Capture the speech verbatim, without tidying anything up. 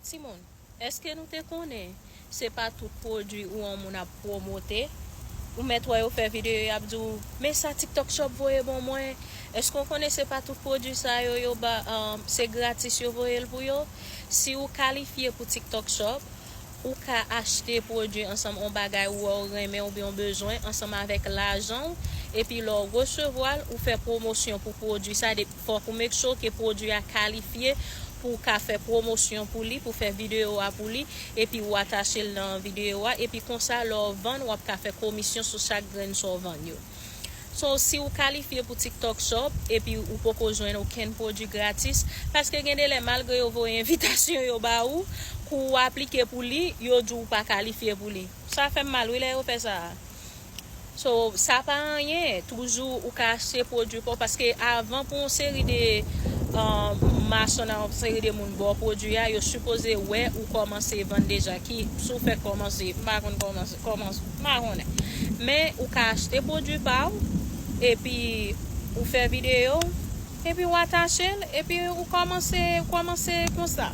Timoun, èske nou te konnen se pa tout pwodui ou yon moun ap pwomote? Ou mèt wè yo fè videyo, y ap di w, "Men sa TikTok Shop voye ban mwen." Èske w konnen se pa tout pwodui sa yo, yo ba, um, se gratis yo voye l pou yo? Si ou kalifye pou TikTok Shop, ou ka achte pwodui ansanm yon bagay ou wè ou renmen oubyen ou bezwen ansanm avèk lajan w, epi lè w resevwa l, ou fè pwomosyon pou pwodui sa. De- fòk ou make sure ke pwodui a kalifye pou w ka fè pwomosyon pou li, pou fè videyo a pou li, epi ou atache l nan videyo a, epi konsa lè w vann, w ap ka fè komisyon sou chak grenn sa w vann yo. So, si ou kalifye pou TikTok Shop epi ou poko jwenn okenn pwodui gratis, paske gen de lè, malgre yo voye envitasyon yo ba ou, kou ou aplike pou li, yo di w ou pa kalifye pou li. Sa fè m mal, wi, lè yo fè sa a. So, sa pa anyen. Toujou, ou ka achte pwodui pa w, paske avan pou yon seri de, um, machann, yon seri de moun ba w pwodui a, yo sipoze wè ou kòmanse vann deja. Ki, si w fèk kòmanse, m pa konn kòmanse, kòmanse, m pa konnen. Men, ou ka achte pwodui pa w, epi ou fè videyo, epi ou atache l, epi ou kòmanse, kòmanse konsa.